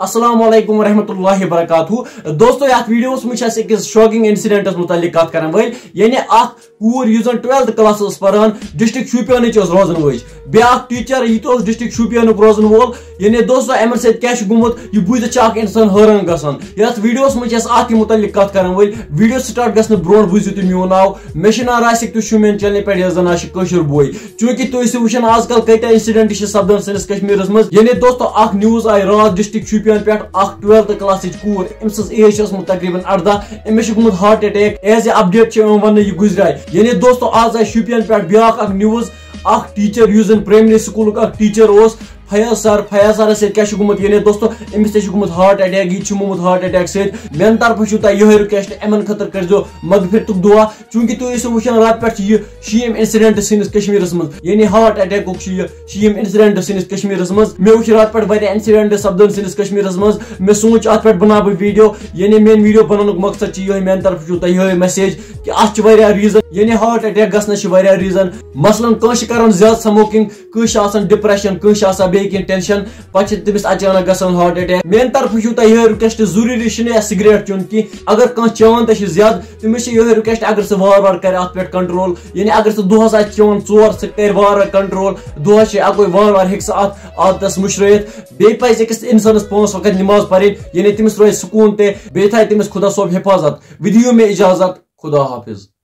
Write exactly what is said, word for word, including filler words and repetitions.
السلام علیکم ورحمۃ اللہ وبرکاتہ۔ دوستو، یتھ ویڈیوس منٛز چھِ أسۍ أکِس شاکنگ انسیڈنٹس متعلق کتھ کرن وٲلۍ، یعنی اکھ کوٗر یُس زن ٹویلتھ کلاسس پران ڈسٹرکٹ شوپیانٕچ ٲس روزن وٲج، بیاکھ ٹیچر یہِ تہِ اوس ڈسٹرکٹ شوپیانُک روزن وول۔ یعنی دوستو، امن سۭتۍ کیٛاہ چھُ گوٚمُت، یہِ بوٗزِتھ چھِ اکھ انسان حٲران گژھان۔ یتھ ویڈیوس منٛز چھِ أسۍ اتھ تہِ متعلق کتھ کرن وٲلۍ۔ ویڈیو سٹارٹ گژھنہٕ برونٛٹھ بوٗزِو تُہۍ میون ناو۔ مےٚ چھُ ناو راسِک، تُہۍ چھِو میٲنۍ چینلہِ پٮ۪ٹھ یۄس زن آسہِ کٲشُر بوے۔ چونکہ تُہۍ ٲسِو وٕچھان آز کل کۭتیاہ انسیڈنٹ چھِ سپدان سٲنِس کشمیرس منٛز۔ یعنی دوستو، اکھ نیوز آیہِ راتھ ڈسٹرکٹ شوپین پٮ۪ٹھ، اکھ ٹویلتھ کلاسٕچ کوٗر، أمۍ سٕنٛز ایج چھِ ٲسمٕژ تقریباً ارداہ، أمِس چھُ گوٚمُت heart attack. As a update چھِ یِوان وننہٕ، یہِ گُزریٛاے۔ یعنی دوستو، آز آیہِ شوپین پٮ۪ٹھ بیاکھ اکھ نیوز، اکھ ٹیچر یُس زن پرائمری سکولُک اکھ ٹیچر اوس، فیاض سر، فیاض سرس سۭتۍ کیٛاہ چھُ گوٚمُت؟ یعنی دوستو، أمِس تہِ چھُ گوٚمُت ہارٹ اٹیک، یہِ چھُ مومُت ہارٹ اٹیک سۭتۍ۔ میانہِ طرفہٕ چھُو تۄہہِ یِہوٚے رِکویسٹ، یِمن خٲطرٕ کٔرۍزیو مغفرتُک دُعا۔ چوٗنٛکہِ تُہۍ ٲسِو وٕچھان، راتہٕ پٮ۪ٹھ چھِ یہِ شیٖم انسیڈنٹ سٲنِس کشمیرس منٛز، یعنی ہارٹ اٹیکُک چھُ یہِ شیٖم انسیڈنٹ سٲنِس کشمیرس منٛز۔ مےٚ وٕچھ راتہٕ پٮ۪ٹھ واریاہ انسیڈنٹ سپدان سٲنِس کشمیرس منٛز۔ مےٚ سوٗنٛچ، اتھ پٮ۪ٹھ بناو بہٕ ویڈیو۔ یعنی میٲنۍ ویڈیو بناونُک مقصد چھُ یِہوٚے، میانہِ طرفہٕ چھُو تۄہہِ یِہوٚے میسیج کہِ اتھ چھِ واریاہ ریزن، یعنی ہارٹ اٹیک گژھنس چھِ واریاہ ریزن۔ مثلاً کٲنٛسہِ چھِ کران زیادٕ سموکنگ، کٲنٛسہِ چھِ آسان ڈپریشن، کٲنٛسہِ چھِ آسان بیٚیہِ کینٛہہ ٹینشن، پتہٕ چھِ تٔمِس اچانک گژھان ہارٹ اٹیک۔ میانہِ طرفہٕ چھُو تۄہہِ یِہوٚے رِکویسٹ، ضروٗری چھُنہٕ یا سگریٹ چیوٚن کینٛہہ۔ اگر کانٛہہ چیوان تہِ چھِ زیادٕ، تٔمِس چھِ یِہوٚے رِکویسٹ، اگر سُہ وارٕ وارٕ کرِ اتھ پٮ۪ٹھ کنٹرول، یعنی اگر سُہ دۄہس آسہِ چیوان ژور، سُہ کرِ وارٕ وارٕ کنٹرول، دۄہس چھِ اکوے، وارٕ وارٕ ہیٚکہِ سُہ اتھ عادتس مُشرٲیِتھ۔ بیٚیہِ پزِ أکِس انسانس پانٛژھ وقت نماز پرٕنۍ، یعنی تٔمِس روزِ سکوٗن تہِ، بیٚیہِ تھایہِ تٔمِس خدا صٲب حفاظت۔ وۄنۍ دِیِو مےٚ اجازت، خدا حافظ۔